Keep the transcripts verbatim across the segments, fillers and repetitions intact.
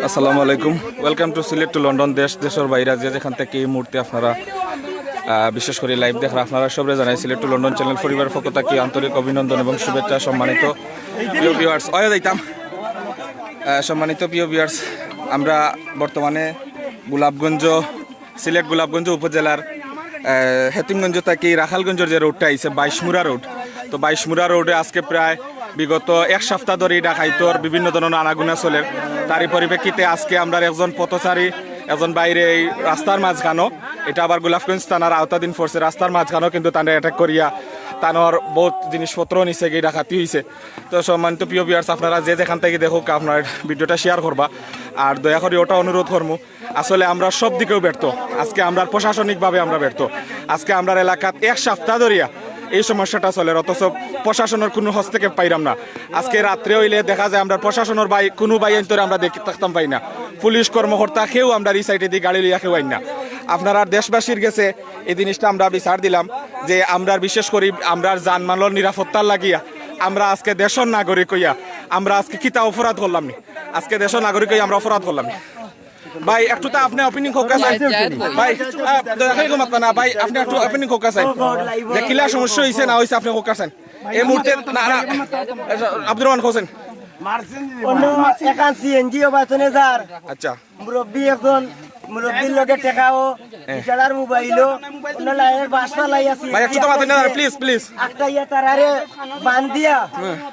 আসসালামু আলাইকুম, welcome to Sylhet to London. দেশ দেশর বাইরে যে যেখান থাকি এই মুহূর্তে আপনারা, আহ, বিশেষ করি live দেখরা, আপনারা সবরে জানাই সিলেট to লন্ডন channel পরিবারর পক্ষ থাকি আন্তরিক অভিনন্দন এবং শুভেচ্ছা। সম্মানিত প্রিয় viewers, অয় যাইতাম, আহ, সম্মানিত প্রিয় viewers, আমরা বর্তমানে গোলাপগঞ্জ, সিলেট গোলাপগঞ্জ উপজেলার, আহ, হেতিমগঞ্জ থাকি রাখালগঞ্জর যে roadটা আইছে বাইশমুড়া road, তো বাইশমুড়া roadএ আজকে প্রায় বিগত এক সপ্তাহ ধরি ডাকাইতর বিভিন্ন ধরনর আনাগুনা চলের। তারই পরিপ্রেক্ষিতে আজকে আমরার একজন পথচারী, একজন ভাইরে এই রাস্তার মাঝখানো, এটা আবার গোলাপগঞ্জ থানার আওতাধীন পড়ছে, রাস্তার মাঝখানো কিন্তু তানরে attack করিয়া তানর বহুত জিনিসপত্র নিছে গি, ডাকাতি হইছে। তো সম্মানিত প্রিয় viewers, আপনারা যে যেখান থাকি দেখউক্কা, আপনারা videoটা share করবা, আর দয়া করি ওটা অনুরোধ করমু। আসলে আমরা সব দিকেও ব্যর্থ। আজকে আমরার প্রশাসনিকভাবে আমরা ব্যর্থ। আজকে আমরার এলাকাত এক সপ্তাহ ধরিয়া এই সমস্যাটা চলের, অথচ প্রশাসনর কুনু হস্তক্ষেপ পাইরাম না। আজকে রাত্রে অইলে দেখা যায় আমরার প্রশাসনর ভাই, কুনু ভাইয়াইন্তরে আমরা দেখি থাকতাম পাই না। পুলিশ কর্মকর্তা কেউ আমরার ই সাইডেদি গাড়ি লইয়া কেউ আইন না। আপনারার দেশবাসীর গেছে এই জিনিসটা আমরা বিচার দিলাম যে আমরার, বিশেষ করি আমরার জানমালর নিরাপত্তার লাগিয়া আমরা আজকে দেশর নাগরিক অইয়া আমরা আজকে কিতা অপরাধ করলাম নি? আজকে দেশর নাগরিক অইয়া আমরা অপরাধ করলাম নি? ভাই, একটু তো আপনে opening কউক্কা চাইন। ভাই, আহ, দয়া করি মাতবা না, ভাই, আপনে একটু opening কউক্কা চাইন। যে কিলা সমস্যা হইছে না হইছে, আপনে কউক্কা চাইন। এই মুহূর্তে না, না, আব্দুর রহমান হোসেন। অন্য এখান সিএনজি ও বাসনে যার। আচ্ছা। মুরব্বী একজন, মুরব্বীর লগে টেকাও, হ্যাঁ। বিশালার মোবাইলও, অন্য লাইনের বাস চালাই আছে। ভাই, একটু তো মাতইন না, please, please। একটা ইয়া তারারে বান্ধিয়া,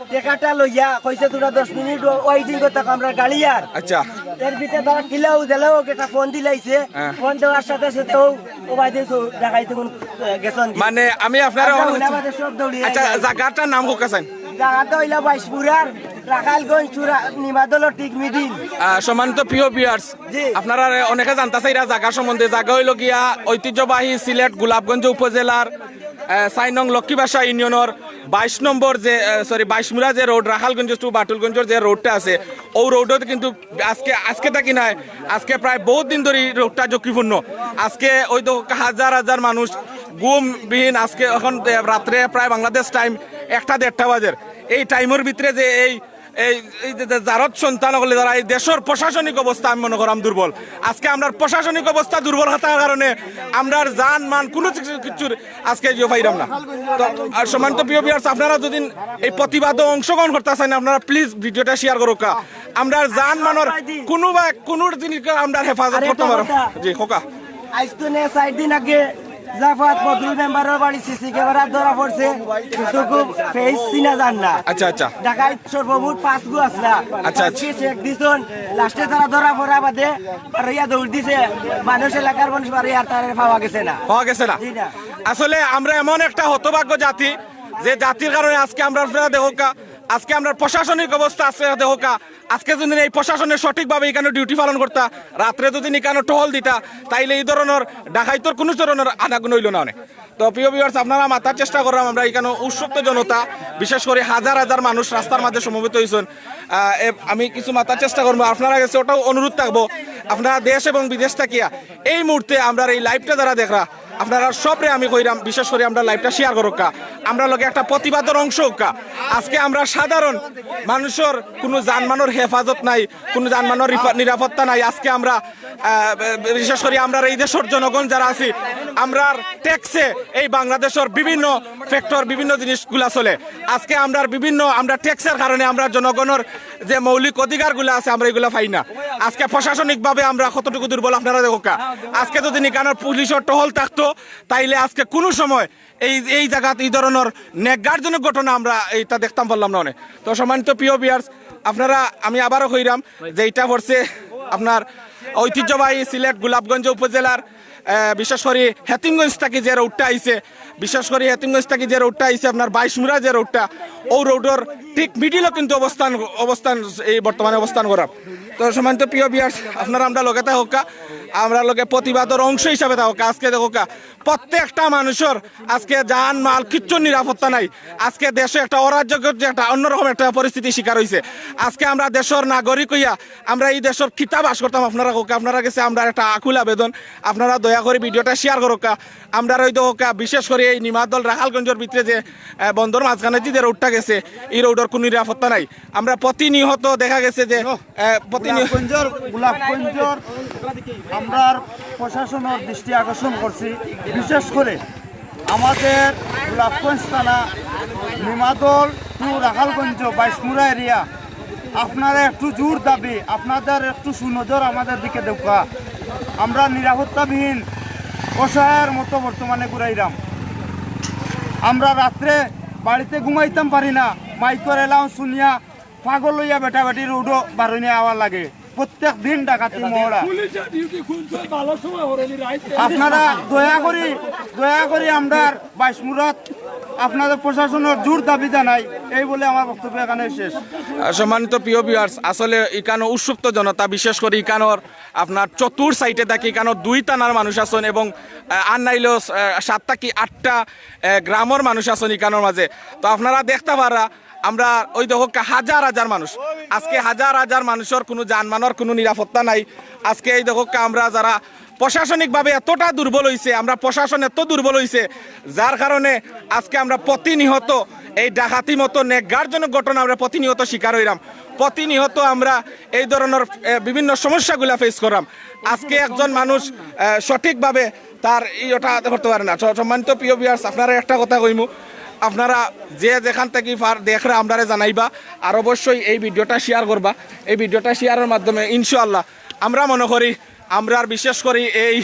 টেকাটা লইয়া, কইছে, "তোরা দশ মিনিট ওয়েটিং করতে থাকো, আমরা গাড়ি আর।" আচ্ছা। এর ভিতরে তারা কিলাও দিলাও একটা ফোন দিলাইছে, হ্যাঁ। ফোন দেওয়ার সাথে সাথে ও, ও বাইদে তো দেখাইতে কোন, এ, গেছন কি? মানে, আমি আপনারা আমরা অন-, উনাবাদে সব দৌড়িয়ে আচ্ছা, আইলাম। জাগাটার নাম কউক্কা চাইন? জাগাটা হইলা বাইশপুরার রাখালগঞ্জ চূড়া নিমাদল ঠিক মিডিল। আহ, সম্মানিত প্রিয় viewers, জি। আপনারা অনেকে জানতা চাইরা জাগা সম্বন্ধে। জাগা হইল গিয়া ঐতিহ্যবাহী সিলেট গোলাপগঞ্জ উপজেলার, আহ, চার নং লক্ষ্মীবাসা ইউনিয়নর বাইশ নম্বর যে, আহ, sorry, বাইশমুড়া যে road, রাখালগঞ্জ to বাটুলগঞ্জর যে roadটা আছে, ও roadও কিন্তু আজকে, আজকে থাকি নাই, আজকে প্রায় বহুত দিন ধরি roadটা ঝুঁকিপূর্ণ। আজকে ওই তো হাজার হাজার মানুষ ঘুমবিহীন। আজকে এখন, আহ, রাত্রে প্রায় বাংলাদেশ time একটা দেড়টা বাজের। এই টাইমর ভিতরে যে এই এই, এই যে, যে জারত সন্তান হকলে যারা এই দেশর প্রশাসনিক অবস্থা আমি মনে করাম দুর্বল। আজকে আমরার প্রশাসনিক অবস্থা দুর্বল থাকার কারণে আমরার জান মান কুনু কিছু, কিছুর আজকে ইয়ে পাইরাম না। তো, আর সম্মানিত প্রিয় viewers, আপনারা যদি এই প্রতিবাদে অংশগ্রহণ করতা চাইন, আপনারা please videoটা share করউক্কা। আমরার জান মানর কুনু বা কুনু জিনিস আমরার হেফাজত আরে করতে পারো। জি, খোকা। আইজ তো নে চাইর দিন আগে জাফাত বদরুল মেম্বারর বাড়ি সিসি ক্যামেরা ধরা পড়ছে, কিন্তু খুব ফেস চিনা যার না। আচ্ছা, আচ্ছা। ঢাকায় সর্বমোট পাঁচ গু আসলা। আচ্ছা, আচ্ছা। পাঁচ গু চেক দিছন, লাস্টে তারা ধরা পড়া বাদে আর ইয়া দৌড় দিছে, মানুষ, এলাকার মানুষ বাড়ি আর তারে পাওয়া গেছে না। পাওয়া গেছে না। জি না। আসলে আমরা এমন একটা হতভাগ্য জাতি, যে জাতির কারণে আজকে আমরা, আপনারা দেখউক্কা, আজকে আমরার প্রশাসনিক অবস্থা আছে দেখউক্কা, আজকে যদি এই প্রশাসনে সঠিকভাবে এখানো duty পালন করতা, রাত্রে যদি এখানো টহল দিতা, তাইলে এই ধরনর ডাকাইতর কুনু ধরনর আনাগুনা অইলো না অনে। তো প্রিয় viewers, আপনারা মাতার চেষ্টা করলাম, আমরা এখানো উত্তপ্ত জনতা, বিশেষ করি হাজার হাজার মানুষ রাস্তার মাঝে সমবেত হইছন। আহ, এ, আমি কিছু মাতার চেষ্টা করমু, আপনারা গেছে ওটাও অনুরোধ থাকবো, আপনারা দেশ এবং বিদেশ থাকিয়া এই মুহূর্তে আমরার এই liveটা যারা দেখরা, আপনারা সবরে আমি কইরাম, বিশেষ করি আমরার liveটা share করউক্কা, আমরার লগে একটা প্রতিবাদর অংশ অউক্কা। আজকে আমরা সাধারণ মানুষর কুনু জানমানর হেফাজত নাই, কুনু জানমানর রিফা-, নিরাপত্তা নাই। আজকে আমরা, আহ, বিশেষ করি আমরার এই দেশর জনগণ যারা আছি, আমরার ট্যাক্সে এই বাংলাদেশর বিভিন্ন ফ্যাক্টর, বিভিন্ন জিনিসগুলা চলে। আজকে আমরার বিভিন্ন, আমরা ট্যাক্সের কারণে আমরা জনগণর যে মৌলিক অধিকারগুলা আছে, আমরা এগুলা পাই না। আজকে প্রশাসনিকভাবে আমরা কতটুকু দুর্বল, আপনারা দেখউক্কা। আজকে যদি এখানো পুলিশর টহল থাকতো, তাইলে আজকে কুনু সময় এই, এই জাগাত এই ধরনর ন্যাক্কারজনক ঘটনা আমরা এইটা দেখতাম পারলাম না অনে। তো সম্মানিত প্রিয় viewers, আপনারা, আমি আবারও কইরাম যে এইটা পড়ছে আপনার ঐতিহ্যবাহী সিলেট গোলাপগঞ্জ উপজেলার, আহ, বিশেষ করি হেতিমগঞ্জ থাকি যে roadটা আইছে, বিশেষ করি হেতিমগঞ্জ থাকি যে roadটা আইছে, আপনার বাইশমুড়া যে roadটা, ও roadর ঠিক middleও কিন্তু অবস্থান, অবস্থান, এই বর্তমানে অবস্থান করা। তো সম্মানিত প্রিয় viewers, আপনারা আমরার লগে থাকউক্কা। আমরার লগে প্রতিবাদর অংশ হিসাবে থাকউক্কা। আজকে দেখউক্কা, প্রত্যেকটা মানুষর আজকে জান মাল কিচ্ছুর নিরাপত্তা নাই। আজকে দেশো একটা অরাজকতার যে একটা অন্যরকম একটা পরিস্থিতির শিকার অইছে। আজকে আমরা দেশর নাগরিক অইয়া আমরা ই দেশর কিতা বাস করতাম, আপনারা কউক্কা, আপনারার গেছে আমরার একটা আকুল আবেদন, আপনারা দয়া করি ভিডিওটা শেয়ার করউক্কা। আমরার অউ দেখউক্কা, বিশেষ করি এই নিমাদল রাখালগঞ্জর ভিতরে যে, আহ, বন্দর মাঝখানে যে রোডটা গেছে, ই রোডর কুনু নিরাপত্তা নাই। আমরা প্রতিনিয়ত দেখা গেছে যে, আহ, প্রতিনিয়ত গোলাপগঞ্জর, গোলাপগঞ্জর আমরার প্রশাসনর দৃষ্টি আকর্ষণ করছি, বিশেষ করে আমাদের গোলাপগঞ্জ থানা, নিমাদল টু রাখালগঞ্জ, বাইশমুড়া এরিয়া, আপনারা একটু জোর দাবি, আপনাদের একটু সুনজর আমাদের দিকে দেউক্কা। আমরা নিরাপত্তাবিহীন অসহায়ের মতো বর্তমানে ঘুরাইরাম। আমরা রাত্রে বাড়িতে ঘুমাইতাম পারি না, মাইকর অ্যালাউন্স শুনিয়া পাগল অইয়া বেটা বেটি রোডো বারইয়া আওয়া লাগে। প্রত্যেক দিন ডাকাতি মহড়া। পুলিশের ডিউটি কোন সময় ভালো সময় হরেনি, রাইতে। আপনারা দয়া করি, দয়া করি আমরার বাইশমুড়াত আপনাদের প্রশাসনর জোর দাবি জানাই। এই বলে আমার বক্তব্য এখানে শেষ। আহ, সম্মানিত প্রিয় ভিউয়ার্স, আসলে ইকানো উৎসুপ্ত জনতা, বিশেষ করি ইকানোর আপনার চতুর সাইডে থাকি, ইকানোর দুই থানার মানুষ আছইন এবং, আহ, আর নাইলেও, আহ, সাত থাকি আটটা, আহ, গ্রামর মানুষ আছইন ইকানোর মাঝে। তো আপনারা দেখতা পাররা, আমরা অউ দেখউক্কা হাজার হাজার মানুষ, আজকে হাজার হাজার মানুষর কুনু জানমালর কুনু নিরাপত্তা নাই। আজকে এই দেখউক্কা আমরা যারা প্রশাসনিকভাবে এতটা দুর্বল অইছে, আমরা প্রশাসন এত দুর্বল অইছে, যার কারণে আজকে আমরা প্রতিনিয়ত এই ডাকাতি মতো ন্যাক্কারজনক ঘটনা আমরা প্রতিনিয়ত শিকার অইরাম। প্রতিনিয়ত আমরা এই ধরনর, এ, বিভিন্ন সমস্যাগুলা ফেস কররাম। আজকে একজন মানুষ, এ, সঠিকভাবে তার ইটা করতে পারে না। স-, সম্মানিত প্রিয় ভিউয়ার্স, আপনারারে একটা কথা কইমু, আপনারা যে যেখান থাকি পার-, দেখরা আমরারে জানাইবা, আর অবশ্যই এই ভিডিওটা শেয়ার করবা। এই ভিডিওটা শেয়ারর মাধ্যমে ইনশাআল্লাহ আমরা মনে করি আমরার, বিশেষ করি এই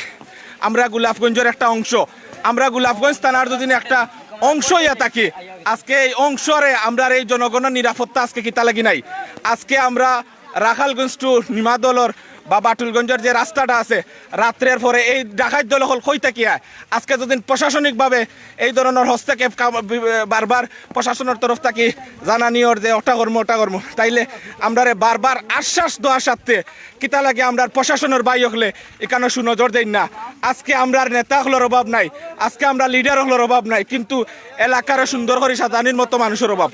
আমরা গোলাপগঞ্জর একটা অংশ, আমরা গোলাপগঞ্জ থানার যদি একটা অংশ অইয়া থাকি, আজকে এই অংশরে আমরার এই জনগণর নিরাপত্তা আজকে কিতা লাগি নাই। আজকে আমরা রাখালগঞ্জ টু নিমাদলর বা বাটুলগঞ্জর যে রাস্তাটা আছে, রাত্রের পরে এই ডাকাইত দল অকল কই থাকি আয়। আজকে যদি প্রশাসনিকভাবে এই ধরনর হস্তক্ষেপ কা-, বি-, বারবার প্রশাসনর তরফ থাকি জানানি অর যে ওটা করমু, ওটা করমু, তাইলে আমরারে বারবার আশ্বাস দেওয়ার সাথে কিতা লাগে আমরার প্রশাসনর ভাই অকলে ইকানো সুনজর দেইন না। আজকে আমরার নেতা অকলর অভাব নাই, আজকে আমরার লিডার অকলর অভাব নাই, কিন্তু এলাকারে সুন্দর করি সাজানির মতো মানুষর অভাব।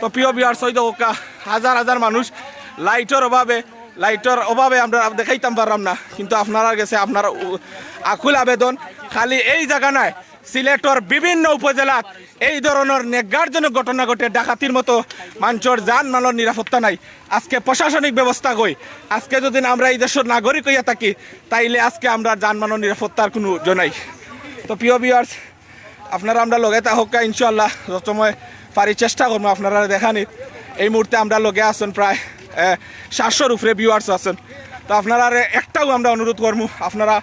তো প্রিয় ভিউয়ার্স, অউ দেখউক্কা হাজার হাজার মানুষ লাইটর অভাবে, লাইটর অভাবে আমরা দেখাইতাম পাররাম না, কিন্তু আপনারার গেছে আপনার উ-, আকুল আবেদন, খালি এই জাগা নায়, সিলেটর বিভিন্ন উপজেলাত এই ধরনর ন্যাক্কারজনক ঘটনা ঘটে, ডাকাতির মতো মানষর জান মালর নিরাপত্তা নাই। আজকে প্রশাসনিক ব্যবস্থা কই? আজকে যদি আমরা এই দেশর নাগরিক অইয়া থাকি, তাইলে আজকে আমরার জান মালর নিরাপত্তার কুনু জ নাই। তো প্রিয় ভিউয়ার্স, আপনারা আমরার লগে থাকউক্কা, ইনশাআল্লাহ যত সময় পারি চেষ্টা করমু আপনারারে দেখানির। এই মুহূর্তে আমরার লগে আছইন প্রায়, এ, সাতশোর উপরে ভিউয়ার্স আছইন। তো আপনারারে একটাউ আমরা অনুরোধ করমু, আপনারা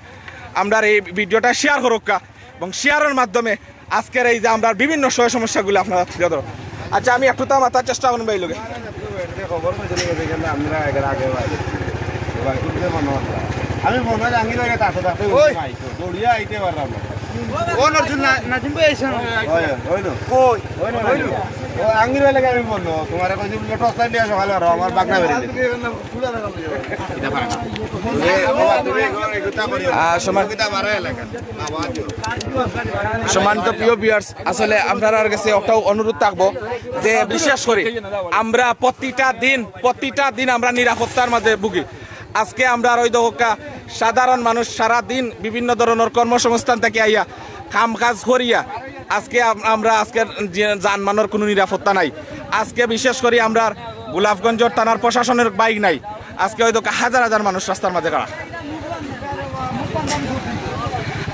আমরার এই ভিডিওটা শেয়ার করউক্কা এবং শেয়ারর মাধ্যমে আজকের এই যে আমরার বিভিন্ন সয় সমস্যাগুলা আপনারা তুলে ধরো। আচ্ছা, আমি একটুতা মাতার চেষ্টা করমু ভাই লগে। খবর পাইছিলাম যে এখানে আমরা এর আগে ভাই, ভাই, খুব যে মনে হয়। আমি মনে হয় জাহাঙ্গীর ভাইকে ডাকতে ডাকতে ওই। আইতো, দৌড়িয়া আইতে পারলাম না। ও নজরুল না-, নাজিম ভাই আইছে না? ওই, ওই লো। কই? ওই লো, ওই লো। ও আঙ্গির ভাই লাগে আমি বললো, তোমার এখন যে টর্চ লাইট নিয়ে সকালে আর আমার বাগনা বেরিয়ে দিল। এটা পারে না। তুমি, তুমি, তুমি, তুমি, আহ, সমান- এটা পারে এলাকা। সম্মানিত প্রিয় ভিউয়ার্স, আসলে আপনারার গেছে একটাউ অনুরোধ থাকবো যে বিশেষ করি আমরা প্রতিটা দিন, প্রতিটা দিন আমরা নিরাপত্তার মাঝে ভুগি। আজকে আমরার অউ দেখউক্কা সাধারণ মানুষ সারা দিন বিভিন্ন ধরনর কর্মসংস্থান থাকি আইয়া কাম কাজ করিয়া আজকে আম-, আমরা আজকে যে জান মালর কুনু নিরাপত্তা নাই। আজকে বিশেষ করি আমরার গোলাপগঞ্জর থানার প্রশাসনর বাইক নাই, আজকে অউ দেখউক্কা হাজার হাজার মানুষ রাস্তার মাঝে খাড়া।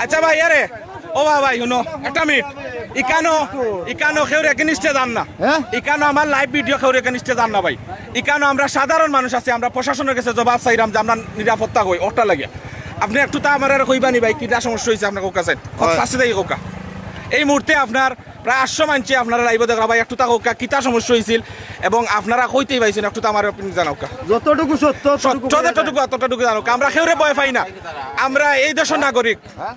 আচ্ছা ভাই, আরে, ও বাবা ভাই, হুনো, একটা মিনিট। ইকানো, ইকানো কেউর against এ যান না। হ্যাঁ? ইকানো আমার live video কেউর against এ যান না ভাই। ইকানো আমরা সাধারণ মানুষ আছি, আমরা প্রশাসনর গেছে জবাব চাইরাম যে আমরা নিরাপত্তা কই, ওটা লাগে। আপনে একটুতা আমারে কইবা নি ভাই, কিতা সমস্যা অইছে আপনার কাছে? হয়। ফার্স্ট থাকি কউক্কা। এই মুহূর্তে আপনার প্রায় আটশো মানষে আপনারা live ও দেখরা ভাই, একটুতা কউক্কা, কিতা সমস্যা অইছিল এবং আপনারা কইতেই পাইছেন, একটুতা আমারে আপনি জানাউক্কা। যতটুকু সত্য, ততটুকু সত্য বলে যতটুকু, যায়। অতটুকু জানাউক্কা। আমরা কেউরে ভয় পাই না, আমরা এই দেশর নাগরিক। হ্যাঁ?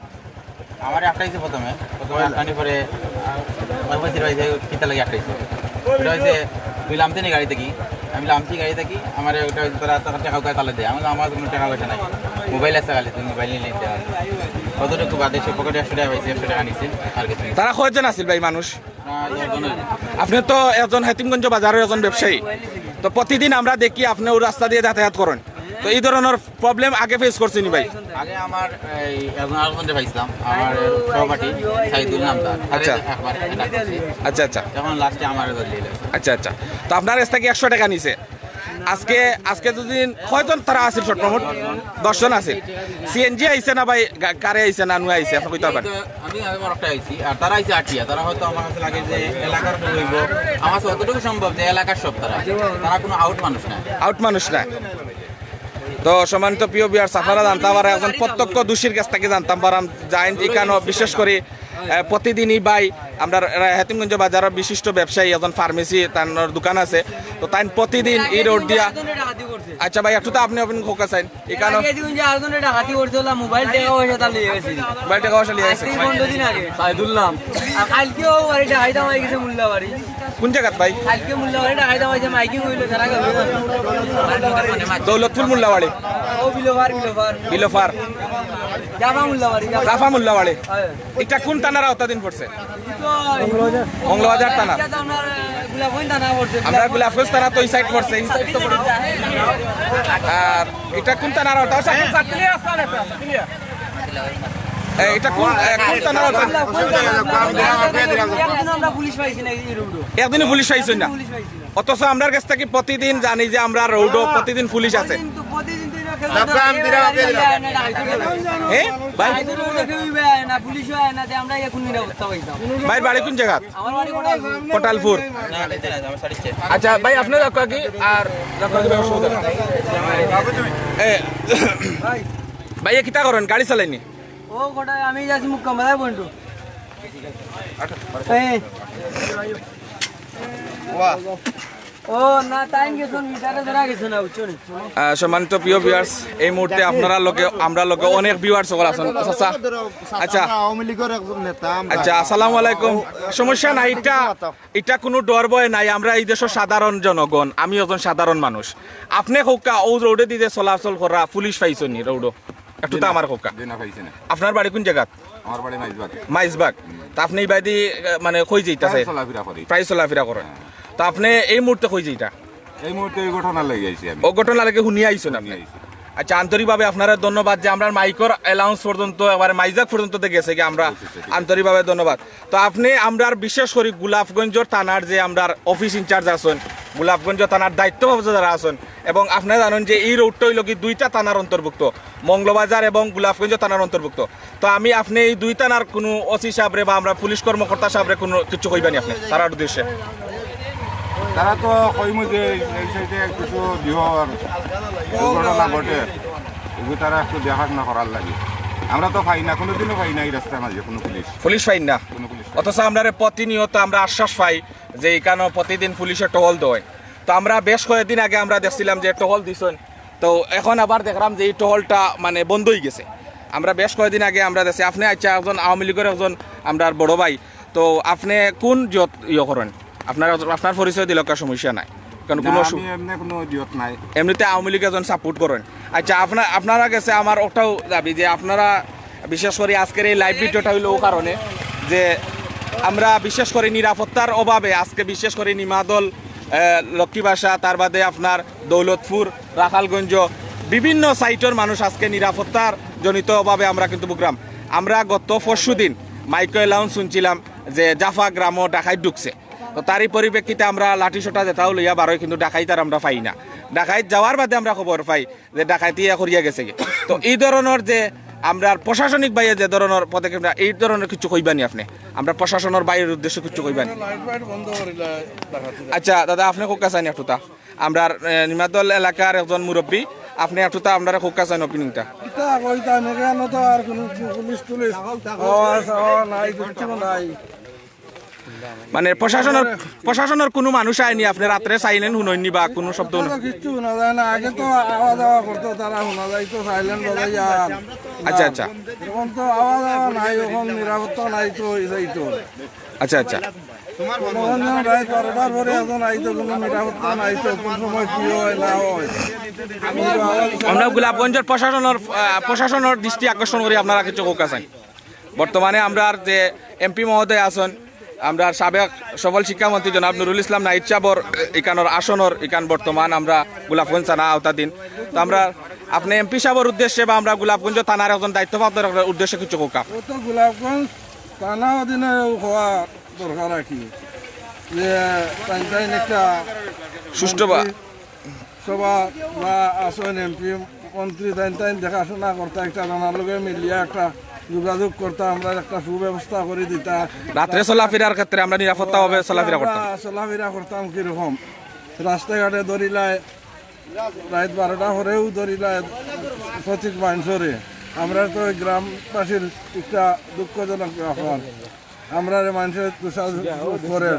আমার আটকাইছে প্রথমে, প্রথমে আটকানি পরে, আহ, ওই পাশে রয়েছে, কিতা লাগি আটকাইছে? এটা হইছে, তুই লামতে নি গাড়ি থাকি, আমি লামছি গাড়ি থাকি, আমার ওটা তারা তারা টাকা উঠায় তালে দেয়। আমার আমার কোনো টাকা পয়সা নাই, মোবাইল আছে খালি, তুমি মোবাইল নিয়ে নিতে পারো। কতটুকু বাদে সে পকেটে একশো টাকা পাইছি, একশো টাকা নিচ্ছে, আর কিছু না। তারা কয়জন আছিল ভাই মানুষ? প্রায় দশজন হইবে। আপনি তো একজন হেতিমগঞ্জ বাজারের একজন ব্যবসায়ী, তো প্রতিদিন আমরা দেখি আপনি ওই রাস্তা দিয়ে যাতায়াত করেন, তো এই ধরনের প্রবলেম আগে ফেস করছেনি ভাই? আগে আমার এই একজন আরেকজনকে পাইছিলাম, আমার সহপাঠী সাইদুল নামদার। আচ্ছা। একবার এটা করছি। আচ্ছা, আচ্ছা। এখন লাস্টে আমার ধরলে। আচ্ছা, আচ্ছা। তো আপনার কাছ থেকে একশো টাকা নিছে। আজকে, আজকে দুদিন কয়জন তারা আছিল শর্ট মোট? দশজন আছিল। সিএনজি আইছে না ভাই, গা-, কারে আইছে না নুয়ে আইছে, আপনি কইতে পারবেন? আমি, আমি বড়টা আইছি, আর তারা আইছে আটিয়া। তারা হয়তো আমার কাছে লাগে যে এলাকার কেউ হইব। আমার কাছে অতটুকু সম্ভব যে এলাকার সব তারা। তারা কোনো আউট মানুষ না। আউট মানুষ না। তো সম্মানিত প্রিয় ভিউয়ার্স, আপনারা জানতাম পারা একজন প্রত্যক্ষদর্শীর কাছ থেকে জানতাম পারাম, জায়েন্ট ইকানো বিশেষ করে, আহ, প্রতিদিনই ভাই আমরা, এরা হেতিমগঞ্জ বাজারের বিশিষ্ট ব্যবসায়ী, একজন ফার্মেসি, তার দোকান আছে। তো তাই প্রতিদিন এই রোড দিয়া। আচ্ছা ভাই, একটু তো আপনি আপনি খোকা চাইন। এখানে আগে দিন যে আরেকজনে ডাকাতি করছে, ওলা মোবাইল টাকা পয়সা তার লিয়ে গেছে। মোবাইল টাকা পয়সা লিয়ে গেছে। আজকে পনেরো দিন আগে। সাইদুল নাম। আর কালকেও বাড়ি ডাকাইতে আমার গেছে মোল্লাবাড়ি। কোন জায়গাত ভাই? কালকে মোল্লাবাড়ি ডাকাইতে আমার গেছে, মাইকিং হইলো, তারা গেল। দৌলতপুর মোল্লাবাড়ি। ও বিলোফার, বিলোফার। বিলোফার। জাফা মোল্লাবাড়ি, জাফা। জাফা মোল্লাবাড়ি। হ্যাঁ। এটা কোন থানার আওতাধীন পড়ছে? মঙ্গলবাজার থানা। এটা তো আপনার, আহ, গোলাপগঞ্জ থানা পড়ছে। আমরা গোলাপগঞ্জ থানা তো এই সাইড পড়ছে, এই সাইড তো পড়ছে। আর এটা কোন থানার ওটা? এ, এটা কোন, এ, কোন থানার ওটা? একদিনও আমরা পুলিশ পাইছি না এই রোডও। একদিনও পুলিশ পাইছি না। পুলিশ পাইছি না। অথচ আমরার কাছ থেকে প্রতিদিন জানি যে আমরার রোডও প্রতিদিন পুলিশ আছে। কিন্তু প্রতিদিন তো এরা খেলা হ্যাঁ? ভাই? আইতে রোডে কেউই বের হয় না, পুলিশও হয় না, যে আমরা এখন নিরাপত্তা পাইতাম। ভাইর বাড়ি কোন জায়গা? আমার বাড়ি কোটালপুর। কোটালপুর। আচ্ছা ভাই, আপনি যাওয়া কি আর যাওয়া কি ব্যবসা করতে? এ, ভাই, এ কিতা করেন? গাড়ি চালাইনি? ও, কোটায় আমি যাচ্ছি মুক্কামরায় বন্ধু। এই। ও না, টাইম গেছে, মিটারে ধরা গেছে না, বুঝছো নি? আহ, সম্মানিত প্রিয় ভিউয়ার্স, এই মুহূর্তে আপনারা লগে, আমরা লগে অনেক ভিউয়ার্স সকল আছেন। আচ্ছা, আচ্ছা। আচ্ছা। আমরা আওয়ামী লীগের একজন নেতা, আমরা আচ্ছা, আসসালামু আলাইকুম। সমস্যা নাই, এটা, এটা কোনো ডর ভয় নাই। আমরা এই দেশের সাধারণ জনগণ, আমি একজন সাধারণ মানুষ। আপনি কউক্কা, ও রোডে দিয়ে চলাচল করা, পুলিশ পাইছনি রোডও? একটু তো আমার কউক্কা। জি না, পাইছি না। আপনার বাড়ি কোন জায়গাত? আমার বাড়ি মাইজবাগ। মাইজবাগ। তা আপনি এই বায়দি, আহ, মানে, কই যাইতা প্রায় চাই? চলাফেরা করি। প্রায় চলাফেরা করেন। হ্যাঁ। তা আপনি এই মুহূর্তে কই যাইতা? এই মুহূর্তে ওই ঘটনা লাগি আইছি আমি। ও ঘটনা লাগি হুনিয়া আইছেন আপনি? হুনিয়া আইছি। আচ্ছা, আন্তরিকভাবে আপনারা ধন্যবাদ যে আমরার মাইকর অ্যালাউন্স পর্যন্ত, একবারে মাইজবাগ পর্যন্ত তো গেছে কি, আমরা আচ্ছা, আচ্ছা, ঠিক আছে। আন্তরিকভাবে ধন্যবাদ। তো আপনি আমরার বিশেষ করি গোলাপগঞ্জ থানার যে আমরার অফিস ইনচার্জ আছেন, গোলাপগঞ্জ থানার দায়িত্বপ্রাপ্ত যারা আছেন, এবং আপনারা জানেন যে এই রোডটা হইল কি দুইটা থানার অন্তর্ভুক্ত, মৌলভীবাজার এবং গোলাপগঞ্জ থানার অন্তর্ভুক্ত। তো আমি আপনি এই দুই থানার কোনো ওসি সাহেবরে বা আমরা পুলিশ কর্মকর্তা সাহেবরে কোনো কিছু কইবানি আপনি তারার উদ্দেশ্যে? তারা তো কইমু যে এই সাইডে কিছু বিহর দুর্ঘটনা ঘটে, এগুলো তারা একটু দেখাশোনা করার লাগি। আমরা তো পাই না, কোনোদিনও পাই না এই রাস্তার মাঝে কোনো পুলিশ। পুলিশ পাই না? কোনো পুলিশ পাই না। অথচ আমরা রে প্রতিনিয়ত আমরা আশ্বাস পাই যে এখানে প্রতিদিন পুলিশে টহল দেয়। তো আমরা বেশ কয়েকদিন আগে আমরা দেখছিলাম যে টহল দিছেন, তো এখন আবার দেখলাম যে এই টহলটা মানে বন্ধ হয়ে গেছে। আমরা বেশ কয়েকদিন আগে আমরা দেখছি, আপনি আচ্ছা একজন আওয়ামী লীগের একজন আমরার বড় ভাই, তো আপনি কোন জোট ইয়ে করেন? আপনার, আপনার পরিচয় দিলে কার সমস্যা নাই, কারণ না, কোনো অসু- আমি এমনি কোনো জোট নাই। এমনিতে আওয়ামী লীগ একজন সাপোর্ট করেন। আচ্ছা, আপনার, আপনারা গেছে আমার ওটাও দাবি যে আপনারা বিশেষ করে আজকের এই লাইভ ভিডিওটা হইলো ও কারণে যে আমরা বিশেষ করে নিরাপত্তার অভাবে আজকে বিশেষ করে নিমাদল, আহ, লক্ষ্মীবাসা, তার বাদে আপনার দৌলতপুর, রাখালগঞ্জ, বিভিন্ন সাইটর মানুষ আজকে নিরাপত্তার জনিত অভাবে আমরা কিন্তু ভুগলাম। আমরা গত পরশু দিন মাইকো অ্যালাউন্স শুনছিলাম যে জাফা গ্রামও ডাকাইত ঢুকছে, তো তারই পরিপ্রেক্ষিতে আমরা লাঠিসোঁটা যেটাও লইয়া বারোই, কিন্তু ডাকাইত আর আমরা পাই না। ডাকাইত যাওয়ার বাদে আমরা খবর পাই যে ডাকাইতি ইয়া করিয়া গেছে গি। তো এই ধরনের যে আমরা প্রশাসনিক বাইরে যে ধরনের পদক্ষেপ নেওয়া, এই ধরনের কিছু কইবানি আপনি? আমরা প্রশাসনের বাইরের উদ্দেশ্যে কিছু কইবানি? লাইট ফাইট বন্ধ করিলা, ডাকাতি। আচ্ছা দাদা, আপনি কোকা চাইনি একটু তা? আমরা, এ, নিমাদল এলাকার একজন মুরব্বী, আপনি একটু তা আপনারা কোকা চাইন ওপেনিংটা? ইতা কইতা না কেন তো আর কোনো পুলিশ টুলিশ আওয়াজ, আওয়াজ নাই, কিচ্ছু নাই। মানে প্রশাসনের, প্রশাসনের কোনো মানুষ আয়নি, আপনি রাত্রে সাইলেন্ট শুনইনি বা কোনো শব্দ তারা শুনইনি? কিচ্ছু শোনা যায় না। আগে তো আওয়া যাওয়া করতো, তারা শোনা যাইতো সাইলেন্ট বাজাইয়া। আচ্ছা, আচ্ছা। এখন তো আওয়া যাওয়া নাই, এখন নিরাপত্তা নাই তো, এই যাইতো। আচ্ছা, আচ্ছা। মনে হয় না রাত বারোটার পরে এখন আইতো কোনো নিরাপত্তা নাই, তো কোন সময় কি হয় না হয়। আমরা গোলাপগঞ্জর প্রশাসনের, আহ, প্রশাসনের দৃষ্টি আকর্ষণ করি আপনারা কিছু কউক্কা চাই। বর্তমানে আমরার যে এমপি মহোদয় আছেন, আমরার সাবেক সফল শিক্ষামন্ত্রী জনাব নুরুল ইসলাম নাহিদ সাহেবর ইকানোর আসনর ইকান বর্তমান আমরা গোলাপগঞ্জ থানা আওতাধীন। তো আমরা আপনি এমপি সাহেবর উদ্দেশ্যে বা আমরা গোলাপগঞ্জ থানার একজন দায়িত্বপ্রাপ্তর উদ্দেশ্যে কিছু কউক্কা। ও তো গোলাপগঞ্জ থানা অধীনে হওয়া দরকার আর কি, যে তাইন তাইন একটা সুষ্ঠু বা- মন্ত্রী সভা বা আসন এমপি মন্ত্রী তাইন তাইন দেখাশোনা করতা, একটা জানার লগে মিলিয়া একটা যোগাযোগ করতা, আমরা একটা সুব্যবস্থা করে দিতা। রাত্রে চলাফেরার ক্ষেত্রে আমরা নিরাপত্তাভাবে চলাফেরা করতাম। আমরা চলাফেরা করতাম কিরকম, রাস্তাঘাটে দৌড়িলায় রাত বারোটা পরেও দৌড়িলায় সঠিক মানুষরে। আমরা তো ওই গ্রামবাসীর একটা দুঃখজনক ব্যাপার, আমরা মানুষের দুঃসাহস করে।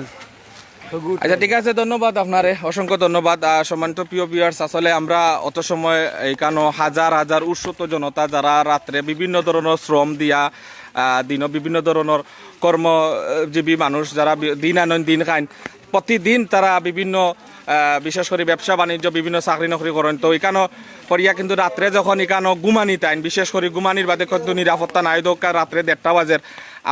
আচ্ছা, ঠিক আছে, ধন্যবাদ আপনারে, অসংখ্য ধন্যবাদ। আহ, সম্মানিত প্রিয় ভিউয়ার্স, আসলে আমরা অত সময় এখানো হাজার হাজার উৎসুক জনতা যারা রাত্রে বিভিন্ন ধরনের শ্রম দিয়া, আহ, দিনও বিভিন্ন ধরনের কর্মজীবী মানুষ যারা বি- দিন আনইন দিন খাইন, প্রতিদিন তারা বিভিন্ন, আহ, বিশেষ করে ব্যবসা বাণিজ্য, বিভিন্ন চাকরি নকরি করেন, তো এখানো করিয়া কিন্তু রাত্রে যখন এখানো ঘুমানি তাইন, বিশেষ করে ঘুমানির বাদে কিন্তু নিরাপত্তা নাই। দোকা রাত্রে দেড়টা বাজের,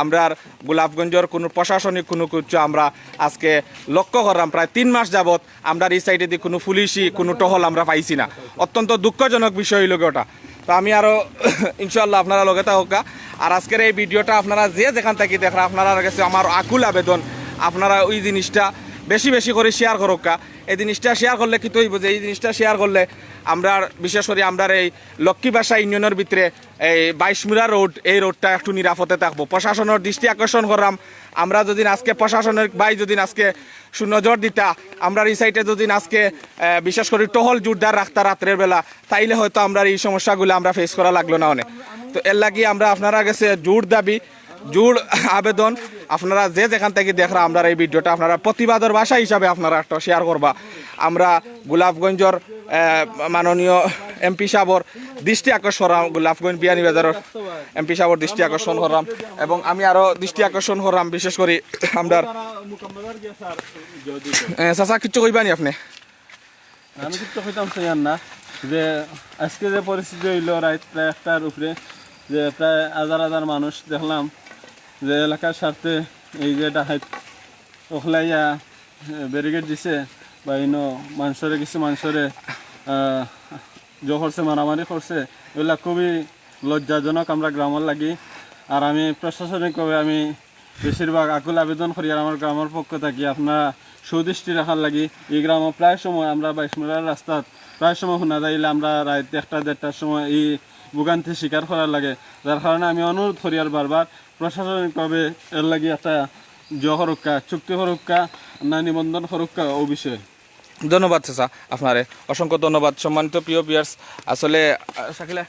আমরার গোলাপগঞ্জর কোনো প্রশাসনিক কোনো কিছু আমরা আজকে লক্ষ্য করলাম, প্রায় তিন মাস যাবত আমরার এই সাইডেদি কোনো পুলিশি কোনো টহল আমরা পাইছি না। অত্যন্ত দুঃখজনক বিষয় অইলো গি ওটা। তো আমি আরও ইনশাআল্লাহ আপনারা লগে থাকউক্কা। আর আজকের এই ভিডিওটা আপনারা যে যেখান থাকি দেখরা, আপনারার গেছে আমার আকুল আবেদন, আপনারা ওই জিনিসটা বেশি বেশি করে শেয়ার করউক্কা। এই জিনিসটা শেয়ার করলে কিন্তু অইবো যে এই জিনিসটা শেয়ার করলে আমরার, বিশেষ করে আমরার এই লক্ষ্মীবাসা ইউনিয়নের ভিতরে এই বাইশমুড়া রোড, এই রোডটা একটু নিরাপদে থাকবো। প্রশাসনের দৃষ্টি আকর্ষণ করলাম, আমরা যদি আজকে প্রশাসনের ভাই যদি আজকে সুনজর দিতা, আমরার এই সাইডে যদি আজকে, আহ, বিশেষ করে টহল জোরদার রাখতা রাত্রের বেলা, তাইলে হয়তো আমরার এই সমস্যাগুলো আমরা ফেস করা লাগলো না অনেক। তো এর লাগি আমরা আপনারার গেছে জোর দাবি, জোর আবেদন, আপনারা যে যেখান থাকি দেখরা আমরার এই ভিডিওটা, আপনারা প্রতিবাদের ভাষা হিসাবে আপনারা একটা শেয়ার করবা। আমরা গোলাপগঞ্জর, আহ, মাননীয় এমপি সাহেবর দৃষ্টি আকর্ষণ করলাম, গোলাপগঞ্জ বিয়ানীবাজারর এমপি সাহেবর দৃষ্টি আকর্ষণ করলাম, এবং আমি আরও দৃষ্টি আকর্ষণ করলাম বিশেষ করে আমরার, আহ, চাচা, কিচ্ছু কইবানি আপনি? আমি কিচ্ছু কইতাম চাইয়ার না, যে আজকে যে পরিস্থিতি অইলো রাইত প্রায় একটার উপরে, যে প্রায় হাজার হাজার মানুষ দেখলাম যে এলাকার স্বার্থে এই যে ডাকাইত অখলাইয়া ব্যারিকেড দিছে বা ইনো মানষরে, কিছু মানষরে, আহ, জো করছে, মারামারি করছে, এগুলা খুবই লজ্জাজনক আমরা গ্রামর লাগি। আর আমি প্রশাসনিকভাবে আমি বেশিরভাগ আকুল আবেদন করি আর আমার গ্রামর পক্ষ থাকি আপনারা সুদৃষ্টি রাখার লাগি। এই গ্রামো প্রায় সময় আমরা বাইশমুড়ার রাস্তাত প্রায় সময় হুনা যাইলে আমরা রাইত একটা দেড়টার সময় এই ভোগান্তি স্বীকার করার লাগে, যার কারণে আমি অনুরোধ করি আর বারবার প্রশাসনিকভাবে এর লাগি একটা জো করউক্কা, চুক্তি করউক্কা, না নিবন্ধন করউক্কা ও বিষয়ে। ধন্যবাদ চাচা আপনারে, অসংখ্য ধন্যবাদ। সম্মানিত প্রিয় ভিউয়ার্স, আসলে, আহ, শাকিলা,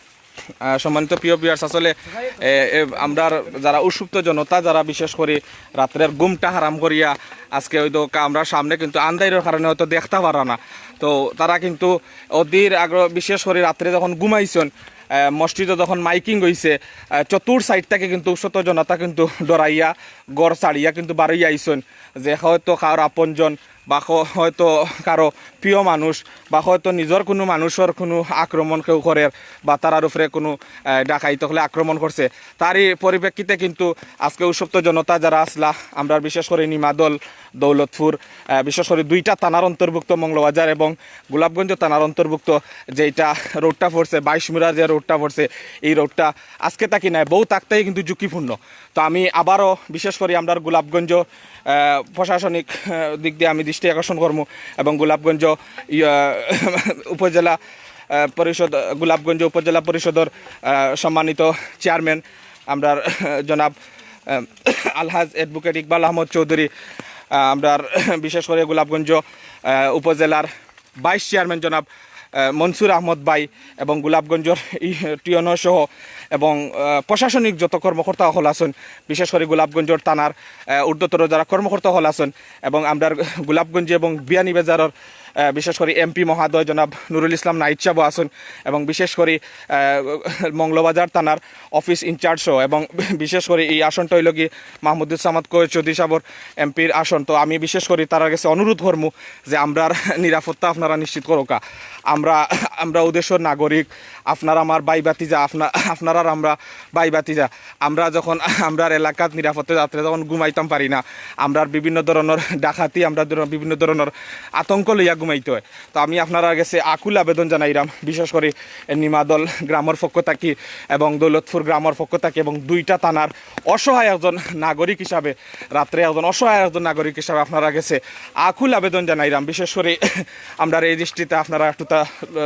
আহ, সম্মানিত প্রিয় ভিউয়ার্স, আসলে, এ, এ, আমরার যারা উৎসুক জনতা, যারা বিশেষ করে রাত্রের ঘুমটা হারাম করিয়া আজকে ওই তো কা-, আমরার সামনে কিন্তু আন্ধাইরর কারণে হয়তো দেখতা পারা না, তো তারা কিন্তু অধীর আগ্রহ, বিশেষ করে রাত্রে যখন ঘুমাইছইন, আহ, মসজিদো যখন মাইকিং অইছে, আহ, চতুর সাইড থাকি কিন্তু উৎসুক জনতা কিন্তু ডরাইয়া ঘর ছাড়িয়া কিন্তু বারইয়া আইছইন, যে হয়তো কারো আপনজন বা হ-, হয়তো কারো প্রিয় মানুষ বা হয়তো নিজর কুনু মানুষর কুনু আক্রমণ কেউ করের বা তারার উপরে কুনু, আহ, ডাকাইত অকলে আক্রমণ করছে, তারই পরিপ্রেক্ষিতে কিন্তু আজকে উৎসুক জনতা যারা আছলা, আমরার বিশেষ করে নিমাদল, দৌলতপুর, আহ, বিশেষ করে দুইটা থানার অন্তর্ভুক্ত মৌলভীবাজার এবং গোলাপগঞ্জ থানার অন্তর্ভুক্ত যেইটা রোডটা পড়ছে, বাইশমুড়ার যে রোডটা পড়ছে, এই রোডটা আজকে থাকি নায়, বহুত আগ থাকি কিন্তু ঝুঁকিপূর্ণ। তো আমি আবারও বিশেষ করি আমরার গোলাপগঞ্জ, আহ, প্রশাসনিক, আহ, দিক দিয়া আমি দৃষ্টি আকর্ষণ করমু এবং গোলাপগঞ্জ, ইয়া, উপজেলা, আহ, পরিষদ, গোলাপগঞ্জ উপজেলা পরিষদর, আহ, সম্মানিত চেয়ারম্যান আমরার জনাব, আহ, আলহাজ অ্যাডভোকেট ইকবাল আহমদ চৌধুরী, আহ, আমরার বিশেষ করে গোলাপগঞ্জ, আহ, উপজেলার ভাইস চেয়ারম্যান জনাব, আহ, মনসুর আহমদ ভাই এবং গোলাপগঞ্জর ই টিওনো সহ এবং, আহ, প্রশাসনিক যত কর্মকর্তা অকল আছইন, বিশেষ করে গোলাপগঞ্জর থানার, আহ, ঊর্ধ্বতর যারা কর্মকর্তা অকল আছইন এবং আমরার গোলাপগঞ্জ এবং বিয়ানীবাজারর আহ, বিশেষ করি এমপি মহোদয় জনাব নুরুল ইসলাম নাইট সাহেব আছেন, এবং বিশেষ করি, আহ, মৌলভীবাজার থানার অফিস ইনচার্জ সহ, এবং বিশেষ করি এই আসনটা হইল কি মাহমুদুল সামাদ কো-, চৌধুরী সাহেবর এমপির আসন। তো আমি বিশেষ করি তারার কাছে অনুরোধ করমু যে আমরার নিরাপত্তা আপনারা নিশ্চিত করুকা। আমরা, আমরা ও দেশর নাগরিক, আপনারা আমার ভাই ভাতিজা, আপনা-, আপনারা আর আমরা ভাই ভাতিজা। আমরা যখন আমরার এলাকাত নিরাপত্তা রাত্রে যখন ঘুমাইতাম পারি না, আমরার বিভিন্ন ধরনের ডাকাতি, আমরা ধর-, বিভিন্ন ধরনের আতঙ্ক লইয়া ঘুমাইতে হয়। তো আমি আপনারার গেছে আকুল আবেদন জানাইরাম, বিশেষ করে নিমাদল গ্রামর পক্ষ থাকি এবং দৌলতপুর গ্রামর পক্ষ থাকি এবং দুইটা থানার অসহায় একজন নাগরিক হিসাবে, রাত্রে একজন অসহায় একজন নাগরিক হিসাবে আপনারার গেছে আকুল আবেদন জানাইরাম। বিশেষ করে আমরার এই দৃষ্টিতে আপনারা একটু তা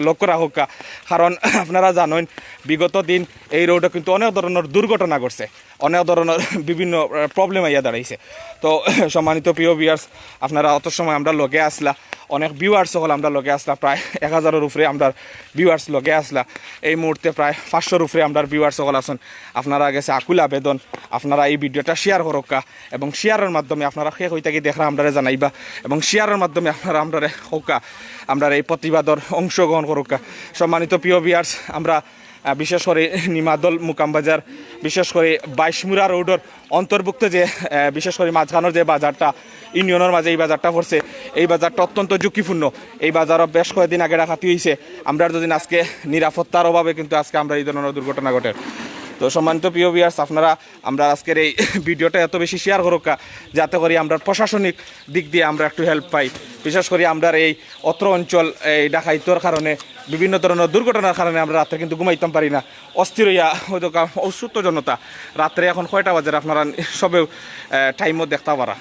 লক্ষ্য রাখুক্কা, কারণ আপনারা জানেন বিগত দিন এই রোডে কিন্তু অনেক ধরনের দুর্ঘটনা ঘটছে, অনেক ধরনের বিভিন্ন, আহ, প্রবলেম আইয়া দাঁড়াইছে। তো সম্মানিত প্রিয় ভিউয়ার্স, আপনারা অত সময় আমরার লগে আসলা, অনেক ভিউয়ার্স সকল আমরার লগে আসলা, প্রায় এক হাজারের উপরে আমরার ভিউয়ার্স লগে আসলা। এই মুহূর্তে প্রায় পাঁচশোর উপরে আমরার ভিউয়ার্স সকল আছেন। আপনারার গেছে আকুল আবেদন, আপনারা এই ভিডিওটা শেয়ার করুক্কা এবং শেয়ারের মাধ্যমে আপনারা কে কই থাকি দেখরা আমরারে জানাইবা এবং শেয়ারের মাধ্যমে আপনারা আমরারে কউক্কা, আমরার এই প্রতিবাদর অংশগ্রহণ করুক্কা। সম্মানিত প্রিয় ভিউয়ার্স, আমরা আহ, বিশেষ করে নিমাদল মুকামবাজার, বিশেষ করে বাইশমুড়া রোডর অন্তর্ভুক্ত যে, আহ, বিশেষ করে মাঝখানোর যে বাজারটা, ইউনিয়নের মাঝে এই বাজারটা পড়ছে, এই বাজারটা অত্যন্ত ঝুঁকিপূর্ণ। এই বাজারও বেশ কয়েকদিন আগে ডাকাতি হইছে। আমরার যদি আজকে নিরাপত্তার অভাবে কিন্তু আজকে আমরার এই ধরনের দুর্ঘটনা ঘটে। তো সম্মানিত প্রিয় ভিউয়ার্স, আপনারা আমরার আজকের এই ভিডিওটা এত বেশি শেয়ার করুক্কা, যাতে করি আমরার প্রশাসনিক দিক দিয়ে আমরা একটু হেল্প পাই। বিশেষ করি আমরার এই অত্র অঞ্চল এই ডাকাইতর কারণে, বিভিন্ন ধরনের দুর্ঘটনার কারণে আমরা রাত্রে কিন্তু ঘুমাইতাম পারি না, অস্থির হইয়া হয়তো কা-, অসুস্থ জনতা। রাত্রে এখন কয়টা বাজে আপনারা সবেউ, আহ, টাইমও দেখতা পারা।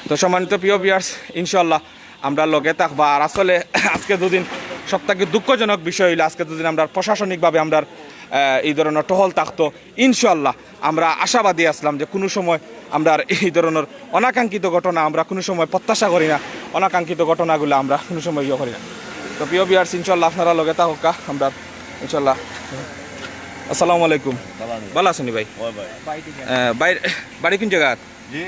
তো সম্মানিত প্রিয় ভিউয়ার্স, ইনশাআল্লাহ আমরার লগে থাকবা। আর আসলে আজকে দুদিন সব থাকি দুঃখজনক বিষয় হইলো, আজকে দুদিন আমরার প্রশাসনিকভাবে আমরার, আহ, এই ধরনের টহল থাকতো, ইনশাআল্লাহ আমরা আশাবাদী আসলাম যে কোনো সময় আমরার এই ধরনের অনাকাঙ্ক্ষিত ঘটনা আমরা কোনো সময় প্রত্যাশা করি না, অনাকাঙ্ক্ষিত ঘটনাগুলো আমরা কোনো সময় ইয়ে করি না। তো প্রিয় ভিউয়ার্স, ইনশাআল্লাহ আপনারা লগে থাকুক্কা, আমরা ইনশাআল্লাহ। আসসালামু আলাইকুম। ভালো আছেন ভাই? ওই ভাই। আহ, ভাই, বাড়ি কোন জায়গা? জি।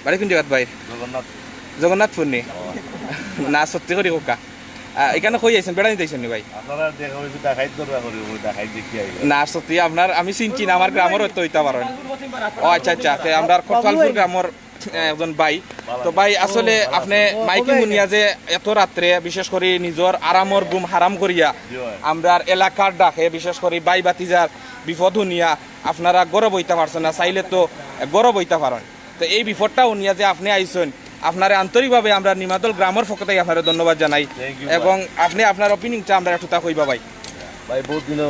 বাড়ি কোন জায়গাত ভাই? জগন্নাথ। জগন্নাথপুর নি? না, সত্যি করি কউক্কা। আহ, এখানে কই আইছেন? বেড়াইতে আইছেন নি ভাই? আপনারা দেখা হইছে, দেখাই দরকার করি, ওই দেখাই দেখি আইব। না, সত্যি আপনার আমি চিনছি না, আমার গ্রামর হয়তো হইতা পারেন। ও আচ্ছা, আচ্ছা, তে আমরার কোতোয়ালপুর গ্রামর, আহ, একজন ভাই। তো ভাই, আসলে আপনি মাইকিং হুনিয়া যে এত রাত্রে, বিশেষ করি নিজর আরামর ঘুম হারাম করিয়া, জি ভাই। আমরার এলাকার ডাকে, বিশেষ করি ভাই ভাতিজার বিপদ হুনিয়া আপনারা ঘরো বইতা পারছেন না, চাইলে তো ঘরো বইতা পারেন। তো এই বিপদটা হুনিয়া যে আপনি আইছেন, আপনারে আন্তরিকভাবে আমরা নিমাদল গ্রামর পক্ষ থাকি আপনারে ধন্যবাদ জানাই। Thank you, ভাই। এবং আপনি আপনার ওপিনিংটা আমরা একটু তা কইবা ভাই। ভাই, বহুত দিন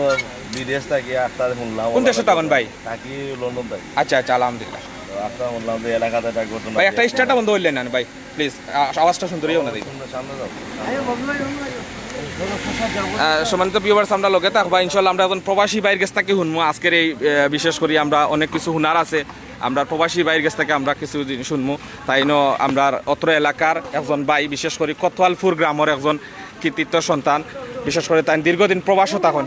বিদেশ থাকি, আপনারে হুনলাম। কোন দেশো থাকইন ভাই? থাকি লন্ডন থাকি। আচ্ছা, আচ্ছা, আলহামদুলিল্লাহ। তো আপনারে হুনলাম যে এলাকাতে একটা ঘটনা ভাই, একটা ঘটছে। স্টারটা বন্ধ করলেন না ভাই, প্লিজ। আ-, আওয়াজটা সুন্দর হইও না দেখি। সামনে যাও। আহ, সম্মানিত ভিউয়ার্স, আমরা লগে থাকবা ইনশাআল্লাহ। আমরা এখন প্রবাসী ভাইর গেছ থাকি হুনমু আজকের এই, আহ, বিশেষ করি আমরা অনেক কিছু হুনার আছে, আমরা প্রবাসী ভাইর গেছ থাকি আমরা কিছু জিনিস হুনমু। তাইনও আমরার অত্র এলাকার একজন ভাই, বিশেষ করি কোতোয়ালপুর গ্রামর একজন কৃতিত্ব সন্তান, বিশেষ করি তাইন দীর্ঘদিন প্রবাসো থাকইন।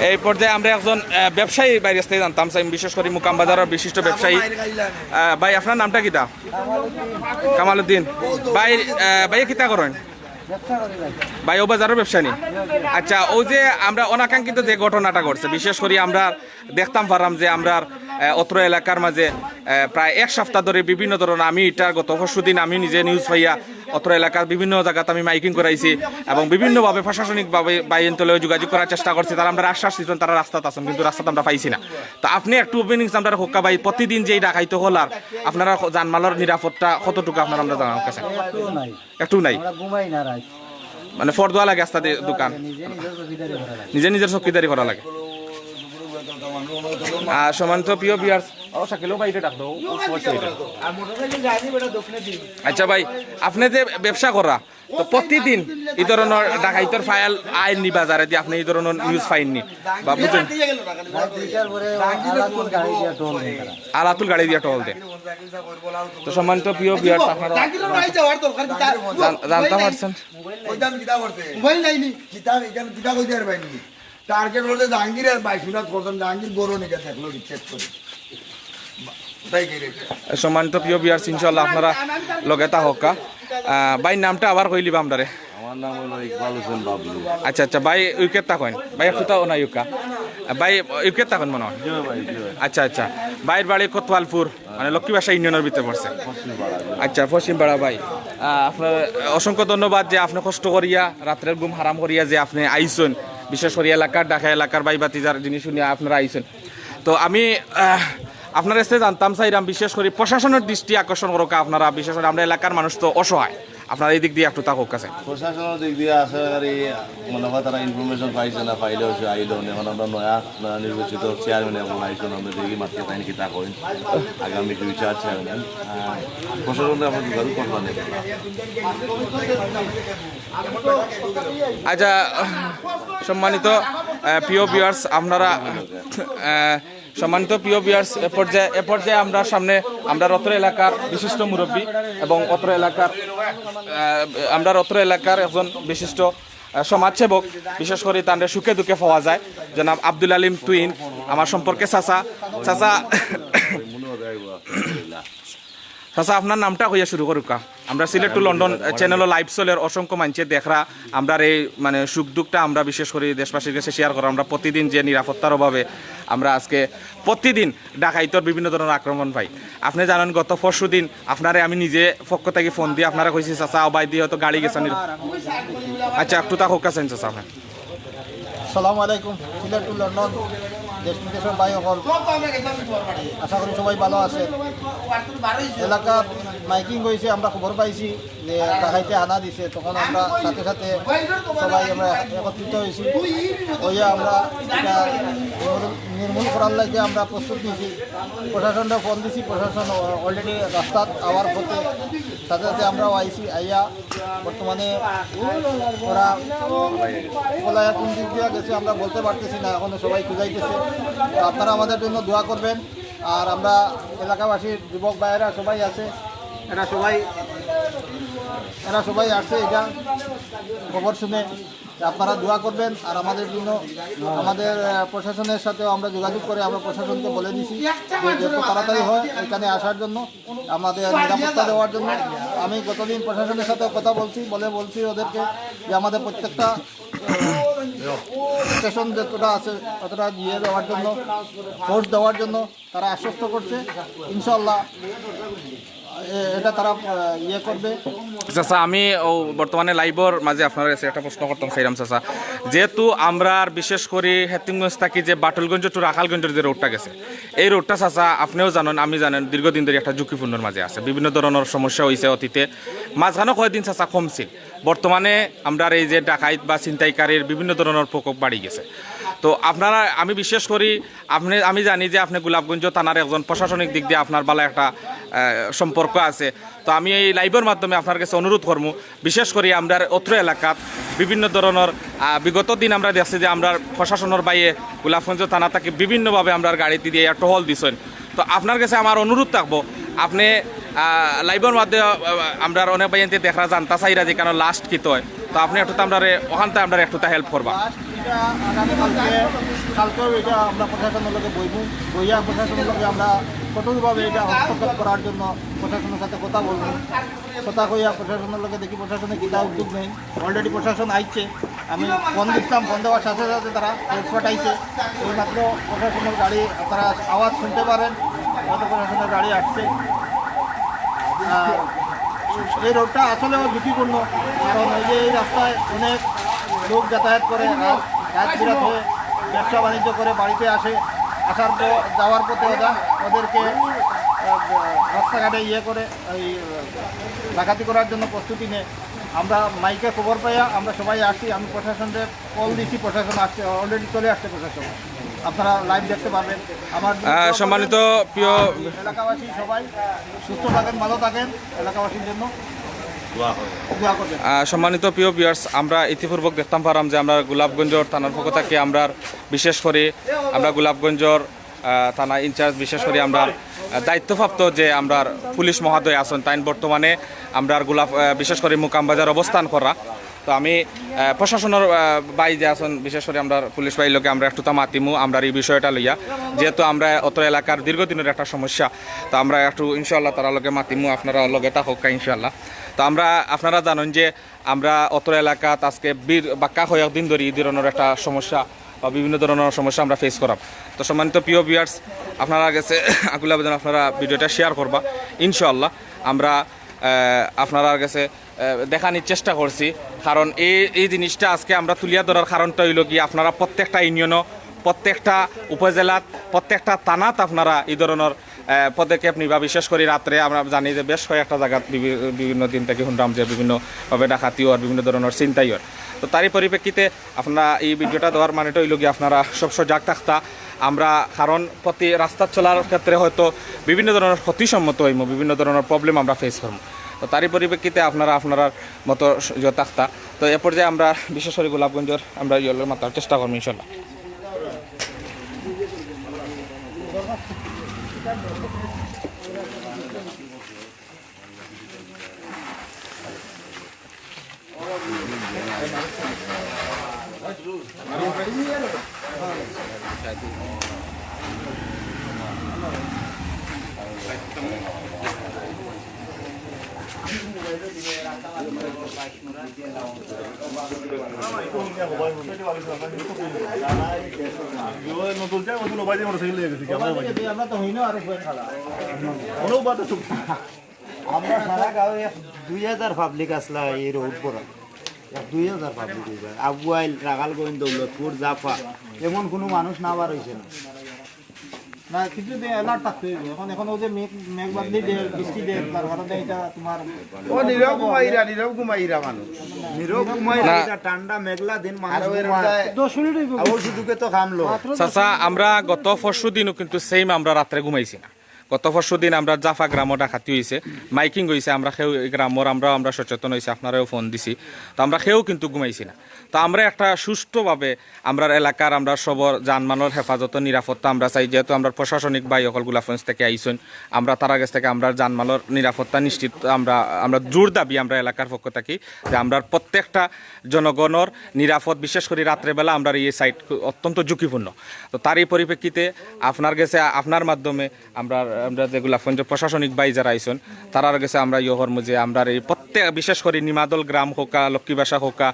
এই পর্যায়ে আমরা একজন, আহ, ব্যবসায়ী ভাইর গেছ থাকি জানতাম চাই, বিশেষ করি মুকাম বাজারর বিশিষ্ট ব্যবসায়ী। আহ, ভাই, আপনার নামটা কিতা? কামালউদ্দিন। ভাই, আহ, ভাই, কিতা করেন? ভাই, ও বাজারর ব্যবসা নি? আচ্ছা, ও যে আমরা অনাকাঙ্ক্ষিত যে ঘটনাটা ঘটছে, বিশেষ করি আমরা দেখতাম পারলাম যে আমরার, আহ, অত্র এলাকার মাঝে, আহ, প্রায় এক সপ্তাহ ধরে বিভিন্ন ধরনের, আমি ইটার গত পরশু দিন আমি নিজে নিউজ পাইয়া অত্র এলাকার বিভিন্ন জাগাত আমি মাইকিং করাইছি এবং বিভিন্নভাবে প্রশাসনিকভাবে ভাইয়াইন্তর লগে যোগাযোগ করার চেষ্টা করছি। তারা আমরারে আশ্বাস দিছইন, তারা রাস্তাত আছইন, কিন্তু রাস্তাত আমরা পাইছি না। তো আপনি একটু ওপিনিংস আমরারে কউক্কা ভাই, প্রতিদিন যে এই ডাকাইত অকল আর আপনারা জানমালর নিরাপত্তা কতটুকু আপনারা আমরারে জানাউক্কা। একটু নাই। একটু নাই। আমরা ঘুমাই না রাইত। মানে ফর্দুয়া লাগে আস্তা দে-, দোকান। নিজে নিজের চৌকিদারি করা লাগে। নিজে নিজের চৌকিদারি করা লাগে। আর সম্মানিত প্রিয় ভিউয়ার্স, ও শাকিল, ও ভাই, এটা ডাক দাও, ও, ও, ও, এটা। আচ্ছা ভাই, আপনি যে ব্যবসা করা, তো প্রতিদিন এই ধরনর ডাকাইতর ফাইল আইননি বাজারে দি, আপনে এই ধরনর নিউজ পাইননি বা বুঝেন? আলাতুল গাড়ি দিয়া টহল দে। তো সম্মানিত প্রিয় ভিউয়ার্স, আপনারা জান-, জানতে পারছেন। মোবাইল নাইনি। কিতা, এখানে কিতা কইতে আর পাইনি। টার্গেট হলো জাহাঙ্গীর আর বাইশ মিনিট করছেন, জাহাঙ্গীর গরু নিকে দেখলো, চেক করে। সম্মানিত প্রিয় ভিউয়ার্স, ইনশাআল্লাহ আপনারা লগে তা হক্কা। আহ, ভাই, নামটা আবার কইলিবা আমরারে। আমার নাম হলো ইকবাল হোসেন বাবলু। আচ্ছা, আচ্ছা, ভাই, ইউকে থাকইন। ভাই, একটু তাও না ইউকা। ভাই, ইউকে থাকইন মনে হয়। জি ভাই, জি ভাই। আচ্ছা, আচ্ছা। ভাইর বাড়ি কোতোয়ালপুর, মানে লক্ষ্মীবাসা ইউনিয়নের ভিতরে পড়ছে। আচ্ছা, পশ্চিম পাড়া ভাই। আহ, আপনার অসংখ্য ধন্যবাদ যে আপনে কষ্ট করিয়া, রাত্রের ঘুম হারাম করিয়া যে আপনে আইছইন, বিশেষ করি এলাকার, ঢাকা এলাকার ভাই ভাতিজার জিনিস শুনিয়া আপনারা আইছইন। তো আমি, আহ, আপনার কাছে জানতাম চাইরাম, বিশেষ করি প্রশাসনের দৃষ্টি আকর্ষণ করুক্কা আপনারা, বিশেষ করি আমরা এলাকার মানুষ তো অসহায়, আপনারা এই দিক দিয়া একটু থাকউক্কা। প্রশাসনের দিক দিয়া আশা করি মনে হয় তারা ইনফরমেশন পাইছে না, পাইলে হচ্ছে আইলো। এখন আমরা নয়া, নয়া নির্বাচিত চেয়ারম্যান এখন আইছইন, আমরা দেখি মাততে পাইনি কিতা কইন, আগামী ফিউচার চেয়ারম্যান। আহ, প্রশাসনকে আমরা যোগাযোগ করবো না। আচ্ছা, সম্মানিত, আহ, প্রিয় ভিউয়ার্স, আপনারা, আহ, সম্মানিত প্রিয় ভিউয়ার্স, এ পর্যায়ে, এ পর্যায়ে আমরা সামনে, আমরা অত্র এলাকার বিশিষ্ট মুরব্বী এবং অত্র এলাকার, আহ, আমরা অত্র এলাকার একজন বিশিষ্ট, আহ, সমাজসেবক, বিশেষ করি তানরে সুখে দুঃখে পাওয়া যায়, জনাব আব্দুল আলিম তুইন, আমার সম্পর্কে চাচা, চাচা, চাচা, আপনার নামটা কইয়া শুরু করুক্কা। আমরা সিলেট টু লন্ডন চ্যানেলও লাইভ চলের, অসংখ্য মানষে দেখরা। আমরার এই মানে সুখ দুঃখটা আমরা বিশেষ করি দেশবাসীর কাছে শেয়ার করা। আমরা প্রতিদিন যে নিরাপত্তার অভাবে আমরা আজকে প্রতিদিন ডাকাইতর বিভিন্ন ধরনের আক্রমণ পাই। আপনে জানইন, গত পরশু দিন আপনারে আমি নিজে পক্ষ থাকি ফোন দিয়া আপনারে কইছি, "চাচা, ওবায়দি হয়তো গাড়ি গেছে নি।" আচ্ছা, একটু তা হোক আছেন চাচা আপনি। আসসালামু আলাইকুম, সিলেট টু লন্ডন, দেশ বিদেশের ভাই সকল, আশা করি সবাই ভালো আছেন। এলাকাত মাইকিং হইছে, আমরা খবর পাইছি যে ডাকাইতে হানা দিছে, তখন আমরা সাথে সাথে সবাই আমরা একত্রিত হইছি। হইয়া আমরা এটা নির্মূল, নির্মূল করার লাগি আমরা প্রস্তুত নিছি। প্রশাসনরে ফোন দিছি, প্রশাসন already রাস্তাত আওয়ার পথে, সাথে সাথে আমরাও আইছি, আইয়া বর্তমানে ওরা পলাইয়া কোন দিক দিয়া গেছে আমরা বলতে পারতেছি না, এখনো সবাই খুঁজাইতেছে। তো আপনারা আমাদের জন্য দোয়া করবেন। আর আমরা এলাকাবাসীর যুবক ভাইয়েরা সবাই আছে, এরা সবাই, এরা সবাই আসছে এটা খবর শুনে। তো আপনারা দোয়া করবেন আর আমাদের জন্য, আমাদের, আহ, প্রশাসনের সাথেও আমরা যোগাযোগ করে আমরা প্রশাসনকে বলে দিছি যে যত তাড়াতাড়ি হয় এখানে আসার জন্য, আমাদের নিরাপত্তা দেওয়ার জন্য। আমি গতদিন প্রশাসনের সাথে কথা বলছি, বলে বলছি ওদেরকে যে আমাদের প্রত্যেকটা, আহ, স্টেশন যতটা আছে ততটা দিয়ে দেওয়ার জন্য, ফোর্স দেওয়ার জন্য তারা আশ্বস্ত করছে। ইনশাআল্লাহ, এ-, এটা তারা, আহ, ইয়ে করবে। চাচা, আমি ও বর্তমানে লাইভর মাঝে আপনার কাছে একটা প্রশ্ন করতাম চাইরাম চাচা, যেহেতু আমরার বিশেষ করি হেতিমগঞ্জ থাকি যে বাটুলগঞ্জ to রাখালগঞ্জর যে রোডটা গেছে, এই রোডটা চাচা আপনেও জানইন, আমি জানইন, দীর্ঘদিন ধরি একটা ঝুঁকিপূর্ণর মাঝে আছে, বিভিন্ন ধরনর সমস্যা হইছে অতীতে, মাঝখানো কয়েকদিন চাচা কমছিল, বর্তমানে আমরার এই যে ডাকাইত বা ছিনতাইকারীর বিভিন্ন ধরনর প্রকোপ বাড়ি গেছে। তো আপনারা, আমি বিশ্বাস করি আপনে, আমি জানি যে আপনে গোলাপগঞ্জ থানার একজন প্রশাসনিক দিক দিয়া আপনার ভালা একটা, আহ, সম্পর্ক আছে। তো আমি এই লাইভর মাধ্যমে আপনার কাছে অনুরোধ করমু, বিশেষ করি আমরার অত্র এলাকাত বিভিন্ন ধরনর, আহ, বিগত দিন আমরা দেখছি যে আমরার প্রশাসনর ভাইয়ে গোলাপগঞ্জ থানা থাকি বিভিন্নভাবে আমরার গাড়িতে দিয়া টহল দিছইন। তো আপনার কাছে আমার অনুরোধ থাকবো, আপনে, আহ, লাইভর মাধ্যমে, আহ, আমরার অনেক ভাইয়াইন্তে দেখরা জানতা চাইরা যে কেন লাস্ট কিতা অয়, তো আপনে একটু তো আমরারে ওখানতে আমরারে একটু তা হেল্প করবা। লাস্ট এটা আগামীকালকে, কালকেও এটা আমরা প্রশাসনের লগে বইবো, বইয়া প্রশাসনের লগে আমরা কঠোরভাবে এটা হস্তক্ষেপ করার জন্য প্রশাসনের সাথে কথা বলবো। কথা কইয়া প্রশাসনের লগে দেখি প্রশাসনে কিতা উদ্যোগ নেয়। Already প্রশাসন আইছে, আমি ফোন দিছিলাম, ফোন দেওয়ার সাথে সাথে তারা ফোর্স পাঠাইছে। এইমাত্র প্রশাসনের গাড়ি, আপনারা আওয়াজ শুনতে পারেন, হয়তো প্রশাসনের গাড়ি আসছে। আর এই রোডটা আসলেও ঝুঁকিপূর্ণ, কারণ এই যে এই রাস্তায় অনেক লোক যাতায়াত করে, রাত, রাত বিরাত হয়ে ব্যবসা বাণিজ্য করে বাড়িতে আসে, আসার পর, যাওয়ার পথে ওরা, ওদেরকে, আহ, রাস্তাঘাটে ইয়ে করে, এই, আহ, ডাকাতি করার জন্য প্রস্তুতি নেয়। আমরা মাইকে খবর পাইয়া আমরা সবাই আসছি, আমি প্রশাসনকে কল দিছি, প্রশাসন আসছে, already চলে আসছে প্রশাসন, আপনারা লাইভ দেখতে পারবেন। আমার আহ, সম্মানিত প্রিয় এলাকাবাসী সবাই সুস্থ থাকেন, ভালো থাকেন, এলাকাবাসীর জন্য। আহ, সম্মানিত প্রিয় ভিউয়ার্স, আমরা ইতিপূর্বক দেখতাম পারাম যে আমরা গোলাপগঞ্জর থানার পক্ষ থাকি আমরা বিশেষ করি আমরা গোলাপগঞ্জর, আহ, থানা ইনচার্জ, বিশেষ করি আমরা, আহ, দায়িত্বপ্রাপ্ত যে আমরা পুলিশ মহোদয় আছইন, তাইন বর্তমানে আমরা গোলাপ, আহ, বিশেষ করি মুকামবাজার অবস্থান করা। তো আমি, আহ, প্রশাসনর, আহ, ভাই যে আছইন, বিশেষ করি আমরা পুলিশ ভাইর লগে আমরা একটুতা মাতিমু আমরা এই বিষয়টা লইয়া, যেহেতু আমরা অত্র এলাকার দীর্ঘদিনর একটা সমস্যা। তো আমরা একটু ইনশাআল্লাহ তারার লগে মাতিমু, আপনারা লগে থাকউক্কা ইনশাআল্লাহ। তো আমরা, আপনারা জানইন যে আমরা অত্র এলাকাত আজকে বীর বাক্কা কয়েকদিন ধরি এই ধরনর একটা সমস্যা বা বিভিন্ন ধরনর সমস্যা আমরা ফেস করাম। তো সম্মানিত প্রিয় ভিউয়ার্স, আপনারার গেছে আকুল আবেদন, আপনারা ভিডিওটা শেয়ার করবা ইনশাআল্লাহ। আমরা, আহ, আপনারার গেছে, আহ, দেখানির চেষ্টা করছি, কারণ এই, এই জিনিসটা আজকে আমরা তুলিয়া ধরার কারণটা অইলো কি, আপনারা প্রত্যেকটা ইউনিয়নও, প্রত্যেকটা উপজেলাত, প্রত্যেকটা থানাত আপনারা এই ধরনর, আহ, পদক্ষেপ নিবা। বিশেষ করি রাত্রে আমরা জানি যে বেশ কয়েকটা জাগাত বিভি-, বিভিন্ন দিন থাকি হুনরাম যে বিভিন্নভাবে ডাকাতি অর, বিভিন্ন ধরনর ছিনতাই অর। তো তারই পরিপ্রেক্ষিতে আপনারা এই ভিডিওটা দেওয়ার মানেটা অইলো কি, আপনারা সব সজাগ থাকতা। আমরা কারণ প্রতি রাস্তাত চলার ক্ষেত্রে হয়তো বিভিন্ন ধরনর ক্ষতি সম্মুখীন অইমু, বিভিন্ন ধরনর প্রবলেম আমরা ফেস করমু। তো তারই পরিপ্রেক্ষিতে আপনারা আপনারার মতো স-, ইয়ে থাকতা। তো এ পর্যায়ে আমরা বিশেষ করি গোলাপগঞ্জর আমরা ইয়েলো মাতার চেষ্টা করমু ইনশাল্লাহ। আমরা সারা গাঁও এক দুই হাজার পাবলিক আসলা এই রোড পড়া, এক দুই হাজার পাবলিক অইবা। আবুয়াইল, রাখালগঞ্জ, দৌলতপুর, জাফা, এমন কুনু মানুষ না বার অইছে না। না, কিছু দিন অ্যালার্ট থাকতে অইবো। এখন, এখন অউ যে মেঘ, মেঘ বাদলি দের, বৃষ্টি দের, তার কারণে ইটা তোমার ও নীরব ঘুমাইরা, নীরব ঘুমাইরা মানুষ। নীরব ঘুমাইরা, না। ইটা ঠান্ডা মেঘলা দিন, মানুষ আর ওই ঘুমায়। রাস্তায় দশ মিনিট অইবো। আর ওই সুযোগে তো কামলো। মাত্র দশ চাচা, মিনিট। আমরা গত পরশু দিনও কিন্তু সেম আমরা রাত্রে ঘুমাইছি না। গত পরশু দিন আমরা জাফা গ্রামো ডাকাতি অইছে, মাইকিং অইছে, আমরা কেউ এই গ্রামর আমরাও আমরা সচেতন অইছি, আপনারাও ফোন দিছি, তো আমরা কেউ কিন্তু ঘুমাইছি না। তো আমরা একটা সুষ্ঠুভাবে আমরার এলাকার আমরা সবর জানমালর হেফাজত ও নিরাপত্তা আমরা চাই, যেহেতু আমরা প্রশাসনিক ভাই অকল গোলাপগঞ্জ থাকি আইছইন, আমরা তারার গেছ থাকি আমরার জানমালর নিরাপত্তা নিশ্চিত আমরা, আমরা জোর দাবি আমরা এলাকার পক্ষ থাকি যে আমরার প্রত্যেকটা জনগণর নিরাপদ, বিশেষ করি রাত্রেবেলা আমরার এই সাইট অত্যন্ত ঝুঁকিপূর্ণ। তো তারই পরিপ্রেক্ষিতে আপনার গেছে, আপনার মাধ্যমে আমরা, আমরা যে গোলাপগঞ্জ প্রশাসনিক ভাই যারা আইছইন, তারার গেছে আমরা ইয়ে করমু যে আমরার এই প্রত্যেক, বিশেষ করি নিমাদল গ্রাম হউক্কা, লক্ষ্মীবাসা হউক্কা,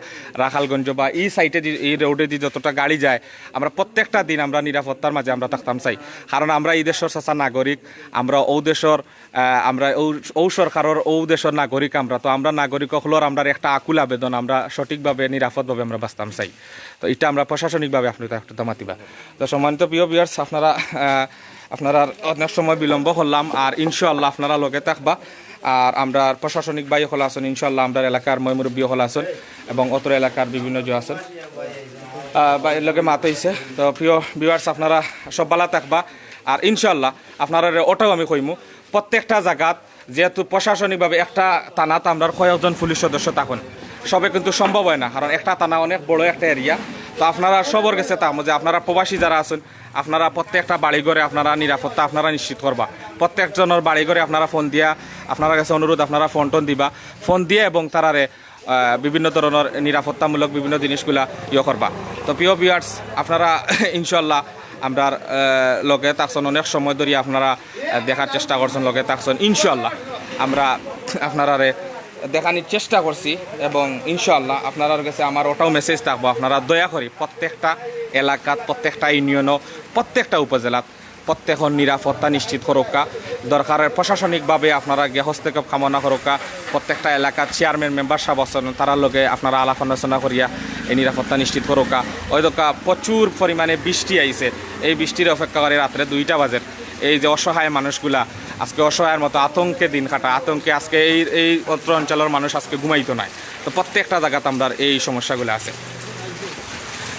রাখালগঞ্জ বা এই সাইডে দি, এই রোডে দি যতটা গাড়ি যায়, আমরা প্রত্যেকটা দিন আমরা নিরাপত্তার মাঝে আমরা থাকতাম চাই। কারণ আমরা এই দেশর চাচা নাগরিক, আমরা অউ দেশর, আহ, আমরা অউ, অউ সরকারর অউ দেশর নাগরিক আমরা। তো আমরা নাগরিক অকলর আমরার একটা আকুল আবেদন, আমরা সঠিকভাবে নিরাপদভাবে আমরা বাঁচতাম চাই। তো ইটা আমরা প্রশাসনিকভাবে আপনারা একটু মাতিবা। তো সম্মানিত প্রিয় ভিউয়ার্স, আপনারা, আহ, আপনারার অনেক সময় বিলম্ব করলাম, আর ইনশাআল্লাহ আপনারা লগে থাকবা। আর আমরার প্রশাসনিক ভাই অকল আছইন, ইনশাআল্লাহ আমরার এলাকার ময়-মুরব্বি অকল আছইন এবং অত্র এলাকার বিভিন্ন জন আছইন। আহ, ভাইর লগে মাত অইছে। তো প্রিয় ভিউয়ার্স, আপনারা সব ভালা থাকবা। আর ইনশাআল্লাহ আপনারারে অটাও আমি কইমু, প্রত্যেকটা জাগাত যেহেতু প্রশাসনিকভাবে একটা থানাত আমরার কয়েকজন পুলিশ সদস্য থাকইন, সবে কিন্তু সম্ভব অয় না, কারণ একটা থানা অনেক বড় একটা এরিয়া। তো আপনারা সবর গেছে থাকমু যে আপনারা প্রবাসী যারা আছইন, আপনারা প্রত্যেকটা বাড়ি ঘরে আপনারা নিরাপত্তা আপনারা নিশ্চিত করবা। প্রত্যেকজনর বাড়ি ঘরে আপনারা ফোন দিয়া, আপনারার গেছে অনুরোধ, আপনারা ফোন টোন দিবা, ফোন দিয়া এবং তারারে, আহ, বিভিন্ন ধরনর নিরাপত্তামূলক বিভিন্ন জিনিসগুলা ইয়ে করবা। তো প্রিয় ভিউয়ার্স, আপনারা ইনশাআল্লাহ আমরার, আহ, লগে থাকছইন অনেক সময় ধরি, আপনারা, আহ, দেখার চেষ্টা করছইন, লগে থাকছইন। ইনশাআল্লাহ আমরা আপনারারে দেখানির চেষ্টা করছি এবং ইনশাআল্লাহ আপনারার গেছে আমার অটাও মেসেজ থাকবো, আপনারা দয়া করি প্রত্যেকটা এলাকাত, প্রত্যেকটা ইউনিয়নও, প্রত্যেকটা উপজেলাত প্রত্যেকর নিরাপত্তা নিশ্চিত করউক্কা। দরকারে প্রশাসনিকভাবে আপনারা গিয়া হস্তক্ষেপ কামনা করউক্কা। প্রত্যেকটা এলাকার চেয়ারম্যান, মেম্বার সাব আছইন, তারার লগে আপনারা আলাপ আলোচনা করিয়া এই নিরাপত্তা নিশ্চিত করউক্কা। ওই দোকা প্রচুর পরিমাণে বৃষ্টি আইছে, এই বৃষ্টির অপেক্ষা করি রাত্রে দুইটা বাজে। এই যে অসহায় মানুষগুলা আজকে অসহায়ের মতো আতঙ্কে দিন কাটা, আতঙ্কে আজকে এই, এই অত্র অঞ্চলর মানুষ আজকে ঘুমাইতো নায়। তো প্রত্যেকটা জাগাত আমরার এই সমস্যাগুলা আছে।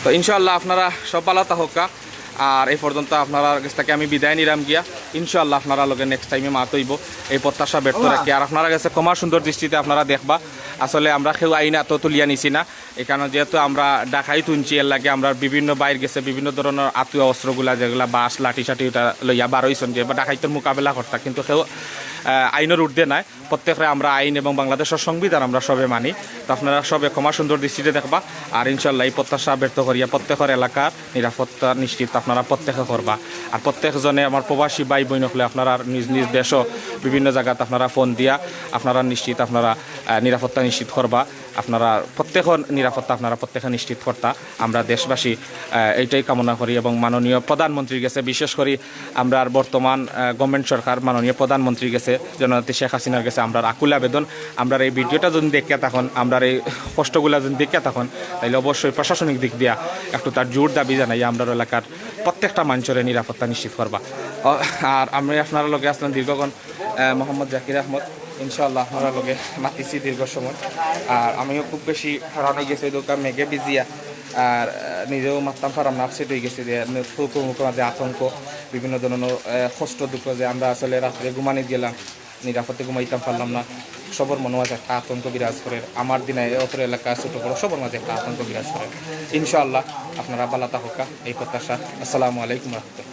তো ইনশাআল্লাহ আপনারা সব ভালা থাকউক্কা। আর এই পর্যন্ত আপনারার গেছ থাকি আমি বিদায় নিরাম গিয়া। ইনশাআল্লাহ আপনারার লগে নেক্সট টাইমে মাত অইবো, এই প্রত্যাশা ব্যক্ত রাখি। আর আপনারার গেছে ক্ষমা সুন্দর দৃষ্টিতে আপনারা দেখবা, আসলে আমরা কেউ আইন আতো তুলিয়া নিছি না। এখানো যেহেতু আমরা ডাকাইত হুনছি, এর লাগি আমরা বিভিন্ন বাইর গেছে বিভিন্ন ধরনর আতুয়া অস্ত্রগুলা, যেগুলা বাঁশ, লাঠি সাঠি, ওটা লইয়া বার অইছইন যে বা ডাকাইতর মোকাবেলা করতা, কিন্তু কেউ, আহ, আইনর ঊর্ধ্বে নাই। প্রত্যেকরে আমরা আইন এবং বাংলাদেশর সংবিধান আমরা সবে মানি। তো আপনারা সবে ক্ষমা সুন্দর দৃষ্টিতে দেখবা। আর ইনশাআল্লাহ এই প্রত্যাশা ব্যক্ত করিয়া প্রত্যেকর এলাকার নিরাপত্তা নিশ্চিত আপনারা প্রত্যেকে করবা। আর প্রত্যেকজনে আমার প্রবাসী ভাই বইন অকলে আপনারা নিজ নিজ দেশো বিভিন্ন জাগাত আপনারা ফোন দিয়া আপনারা নিশ্চিত আপনারা, আহ, নিরাপত্তা নিশ্চিত করবা। আপনারা প্রত্যেকর নিরাপত্তা আপনারা প্রত্যেকে নিশ্চিত করতা। আমরা দেশবাসী, আহ, এইটাই কামনা করি এবং মাননীয় প্রধানমন্ত্রীর গেছে, বিশেষ করি আমরার বর্তমান, আহ, গভর্নমেন্ট সরকার, মাননীয় প্রধানমন্ত্রীর গেছে, জননেত্রী শেখ হাসিনার গেছে আমরার আকুল আবেদন, আমরার এই ভিডিওটা যদি দেখিয়া থাকইন, আমরার এই কষ্টগুলা যদি দেখিয়া থাকইন, তাইলে অবশ্যই প্রশাসনিক দিক দিয়া একটু তার জোর দাবি জানাই আমরার এলাকার প্রত্যেকটা মানুষরে নিরাপত্তা নিশ্চিত করবা। অ, আর আমি আপনারার লগে আছলাম দীর্ঘক্ষণ, আহ, মোহাম্মদ জাকির আহমদ। ইনশাআল্লাহ আপনারার লগে মাতিছি দীর্ঘ সময়। আর আমিও খুব বেশি হয়রান অই গেছি, দোকান মেঘে ভিজিয়া। আর, আহ, নিজেও মাততাম পারলাম না, আপসেট অই গেছি যে খুব মুখর মাঝে আতঙ্ক, বিভিন্ন ধরনর, আহ, কষ্ট দুঃখ, যে আমরা আসলে রাত্রে ঘুমানিত গেলাম, নিরাপদে ঘুমাইতাম পারলাম না। সবর মনো মাঝে একটা আতঙ্ক বিরাজ করের। আমার দিনে অত্র এলাকা ছোট বড় সবর মাঝে একটা আতঙ্ক বিরাজ করের। ইনশাআল্লাহ আপনারা ভালা থাকউক্কা, এই প্রত্যাশা। আসসালামু আলাইকুম রহমতুল্লাহ।